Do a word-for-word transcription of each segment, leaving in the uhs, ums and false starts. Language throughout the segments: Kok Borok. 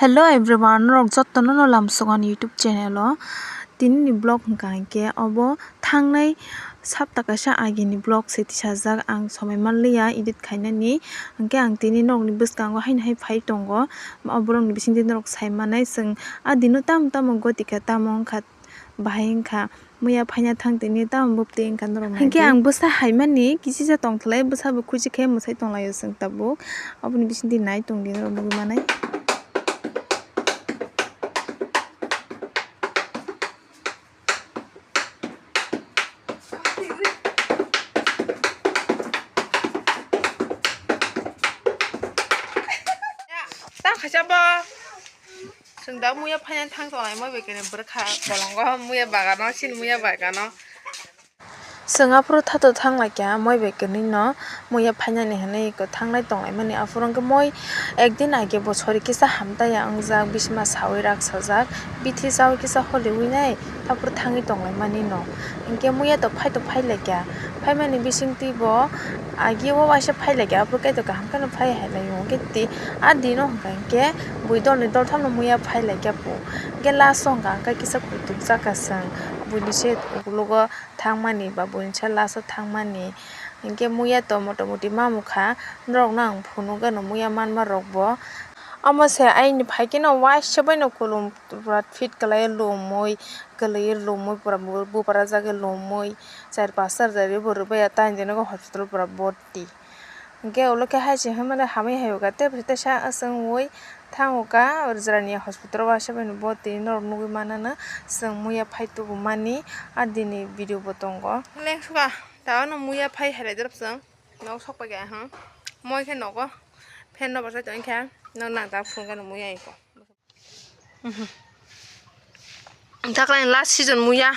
Hello everyone, norok jotono no lamsok ani YouTube channel o. Tini ni vlog hwnkha hinkhe obo thangnai sapta kaisa agini vlog se tisajak, ang somoi manliya edit khainani, hinkhe ang tini norokni bwskango haino hai phai tongo. Oborokni bisingtwi norok sai manai, chwng a dino tamo tamo goti kha, tamo wngkha bahai wngkha, muya phaina thang tini tamo bwtwi wngkha norok. Hinkhe ang bwsa haimani kisisa tongthlai, bwsa bo khuchi khe mwsai tonglaio chwng tabuk. Oboni bisingtwi nai tongdi norok nugwi manai. Ta khacha bo. Chwng da muya phaina thang tonglai, moi bai kene bwrwkha bolongo muya bagano, chini muya bagano. Chwng aphuru thato thang lai kha, moi bai kene no muya phainani hinwi thanglai tonglai mani. Aphuru hwnkhe moi ekdin age bo sori kisa hamtaiya wngjak, bisma sawi rak sajak, bithi chawi kisa holiwi nai, aphuru thangwi tonglai mani no. Hinkhe muya to phai to phai lai kha, phaimani bisingtwi bo agi o waisa phai lai kha, aphuru kaitor kaham kheno phai hai lai o. Hinkhe tei a dino hwnkha hinkhe bui dolni doltham no muya phai lai kha pu. Hinkhe last o hwnkha hinkhe kisa kutuk jak kha chwng, buini se ukulogo thangmani ba buini se last o thangmani. Hinkhe muya to motamoti mamukha, norokno ang phunukgano muya manma rokbo. Omo se aini phai kheno waisa baino kulum pura fit kwlaiwi lumwi, kwlwiwi lumwi pura bu-, bupra jagwi lumwi, char pasta rwjagwi bo rwbaiya, tei jani hospital pura bhorti. Hinkhe ulo khe hai se hinmano hamwi hai uka tei teisa aswk wngwi thango ka, o jora ni hospital o waisa baino bhorti norok nugwi manana, chwng muya phai tubu mani, a dini video bo tongo. Lengsuka, ta ano muya phai hai lai dorop chwng. Nok sok pai kha, hmm. Moi khe nogo fan no bwsai tong kha, nok nang ta phunukgano muya iko. Mhm. Taklai last season muya.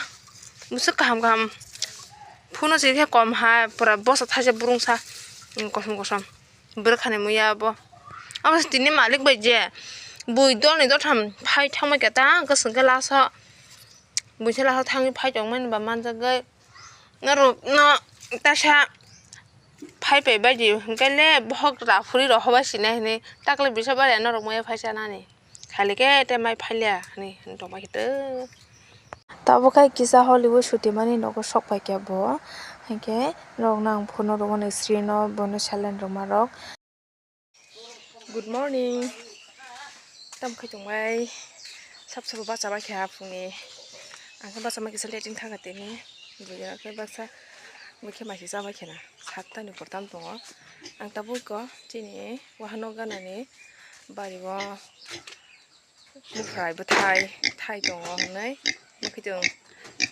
Bwswk kaham kaham. Phuno se khe kom ha, pura bosa thaisa burungsa. Hmm, kosom kosom. Bwrwkhani muya bo. Abo se tini malik bai je. Bui dolni dotham phai thangma khe ta, hwnkhe chwng khe last o. Buisa lasa thangwi phai tongmani ba manjagwi norokno tasa phai pai baidi hinkhe le bohok raphuri rohobai sinai hinwi takle bisa baria norok muya phai chanani khali khe tei mai phailia hinwi tongbai khe tei. Tabuk khe kisa Hollywood shooting mani nogo sok paikha bo hinkhe norokno ang phunuk rwmani screen o bono silent rwma rok. Good morning. Tamo khe tongbai sap sabo bacha bai kha phungni. Ang khe bacha mai kisa letting thaka tini. Buya khe baksa bukhe mai kisa bai khena. Satta ni portam tongo. Ang tabuk ko chini wahano ganani bari o. Bwphwrai bwthai thai tongo hwnwi nukhi tongo.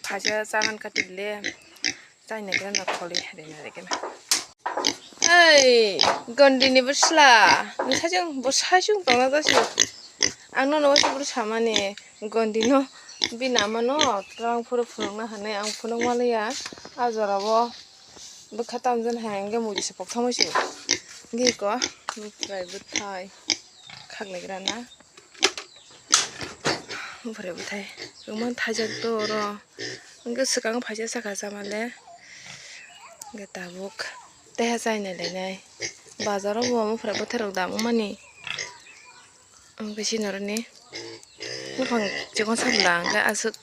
Phaisa chagan kati le chaina khe na kholi hai na khe na. Ei, Gondi ni bwsla, ni sajung bo sajung tongna jasi. Ang nono waisa bwrwi samani, Gondi no bini ama no twlang phuru phunukna hinwi ang phunuk manliya. A jora o bwkha tamjani hai hwnkhe muitu se pok thangwi se. Ngi ko bwphwrai bwthai khaklaigra na. Bwrwi bwthai kwbangma thaijak do oro. Hwnkhe swkang phaisa sakha chamale. Hwnkhe tabuk taiha chaina lainai. Bazaro bo bwphwrai bwthairok dam wngmani. Hwnkhe sini oroni buphang chikon samla hwnkhe aswk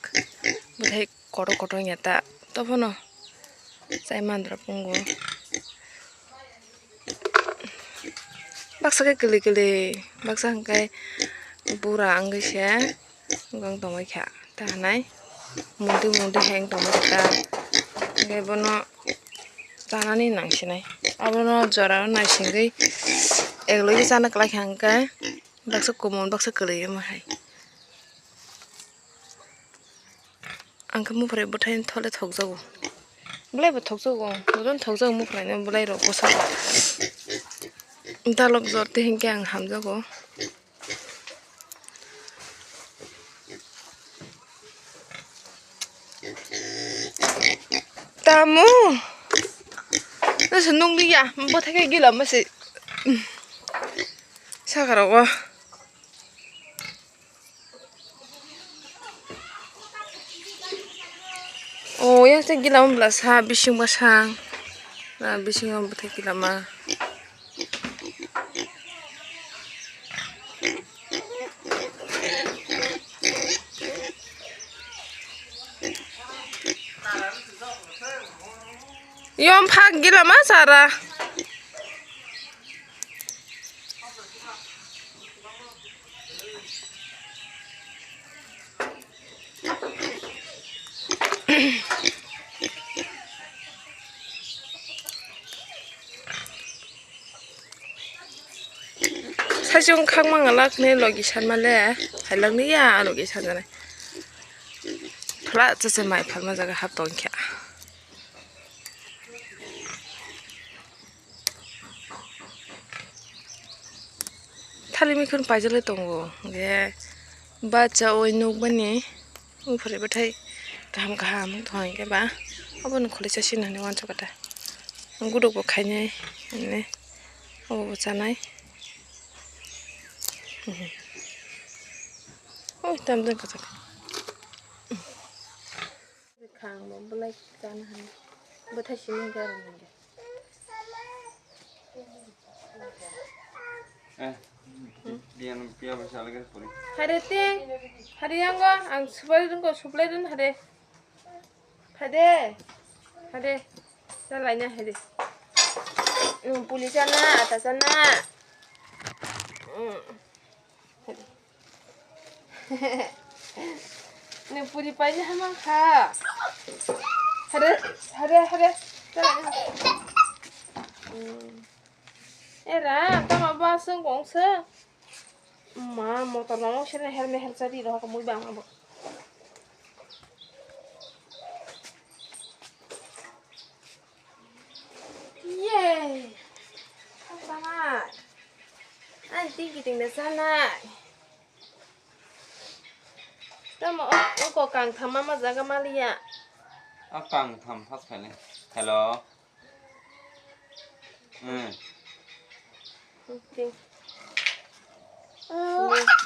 bwthai kotor kotor wngya ta. Tophano chai mandra pungo. Baksa khe kwlwi kwlwi, baksa hwnkhe bura wngwi se wng tongwi kha. Ta hinai mundi mundi hai wng tongwi kha ta. Hwnkhe bono chanani nang sinai. Abono jora o naisingwi eklogwi chana kwlai kha hwnkhe baksa kumun baksa kwlwi omo hai. Ang khe muphrai bwthaini thole thokjago. Belai bo thokjago, jotono thokjago muphraino belai rok bwskango. Dalok jor tei hinkhe ang hamjago. Tamo? Nasa nukliya, bwthai khe gila mase. Saka rogo. O yang tei gila mabla sa bising bwsang. Na bising o bwthai gila ma. Yom phak gila ma sara. Saichung khakma ngalak ni logi sanma le, hailang ni ya logi sanjani. Phla chese mai phalma jaga hap tong kha. Thali mikhun paijak le tongo, hwnkhe bacha oi nukmani. Wngphuru bathai kaham kaham wngtong hwnkhe ba obono khwlai chasi hinwi uansukha ta. Guduk bo khainai hinwi obo bo chanai. Oi, tamjani kwchak. Khang bo belai chana hani. Bwthai simi hwnkhe aro hwnkhe. Eh, biyan, biya ba sala ke puri. Hare te, hare yango, ang supai rwngkho, suplai rwng hare. Hade, hade, chalai na hade. Nung puli chana, ata chana. Mm. Hade. Nung puri paina hamang kha. Hade, hade, hade. Chalai na. Mm. Era, tama ba sung kong se. Ma, motor mama sini helmet helsa di rohok mui bang abo. Ye. Apa? Ai, tingki ting de sana. Tamo, o, o ko kang thama ma jaga maliya. A kang tham phas khaile. Hello. Hmm. Ting.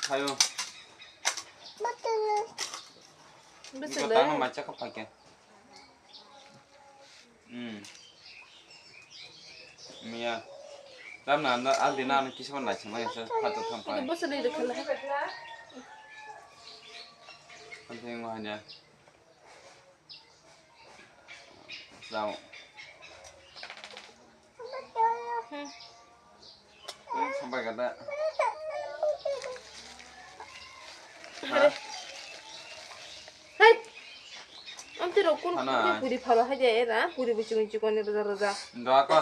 Thayo. Bisi Iko le. Tangno macha ka phake. Hmm. Miya. Tamna ando aldi na ano kisa ban lai chama yasa phato tham phai. Bisi le de khala. Anting wahanya. Sao. Hmm. Sampai kata. Hare. Hai. Amte rokun Hana. Puri pharo hai de era, puri bu chikon chikon roja roja. Doa ko.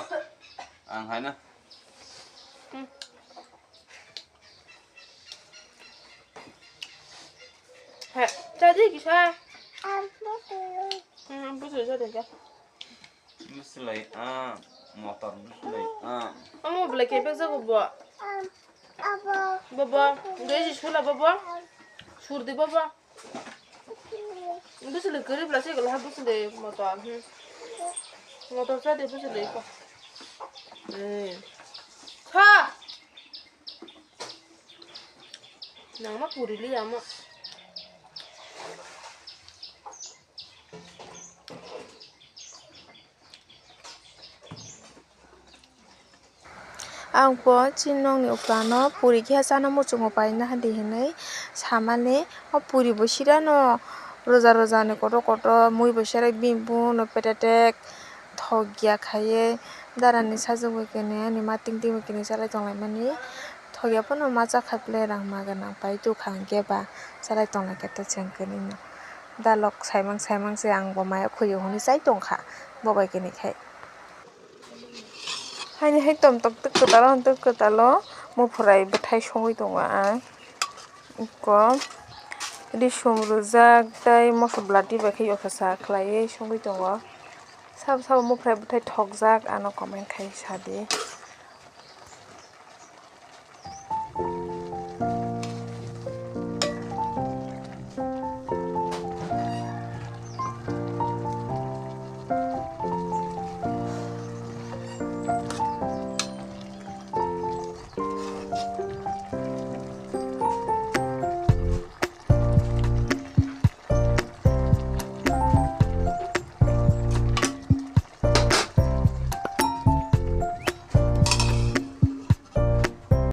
Ang hai na. Hmm. Hai, jadi kisa. Hmm, busu jadi ka. Bwswlai, ah, motor bwswlai, ah. Omo belai kebek jago bo. Bobo, dei si sula bobo. Surdi bobo. Bwswlai kwrwi bwla se golo ha bwswlai motor. Hmm. Motor sa de bwswlai ko. Eh. Ha! Nangma puri li ama. Ang po chini nokni uklano puri khe chana muchungo paina hadi hinwi samani, o puri bo sirano roja roja ni kotor kotor mui bo serai bini buno petetek thok ya khaiwi darani sajwk bai khe ani ma ting ting bai khe chalai tonglaimani thok ya phano ma cha kha ble rang ma gwnang pai tongkha hwnkhe ba chalai tonglaikhe ta chwng kwnwi no. Dalok saimang saimang se ang bo maya khulio hwnwi chai tongkha bo bai khe ni khai. Haini hai tom tok twk kwtal o, twk kwtal o muphwrai bwthai songwi tongo ang. Eko risum rwjak tei moso bwlati bai khe yoksa sa khlaiwi songwi tongo. Sabo sabo muphwrai bwthai thokjak ano comment khai sadi.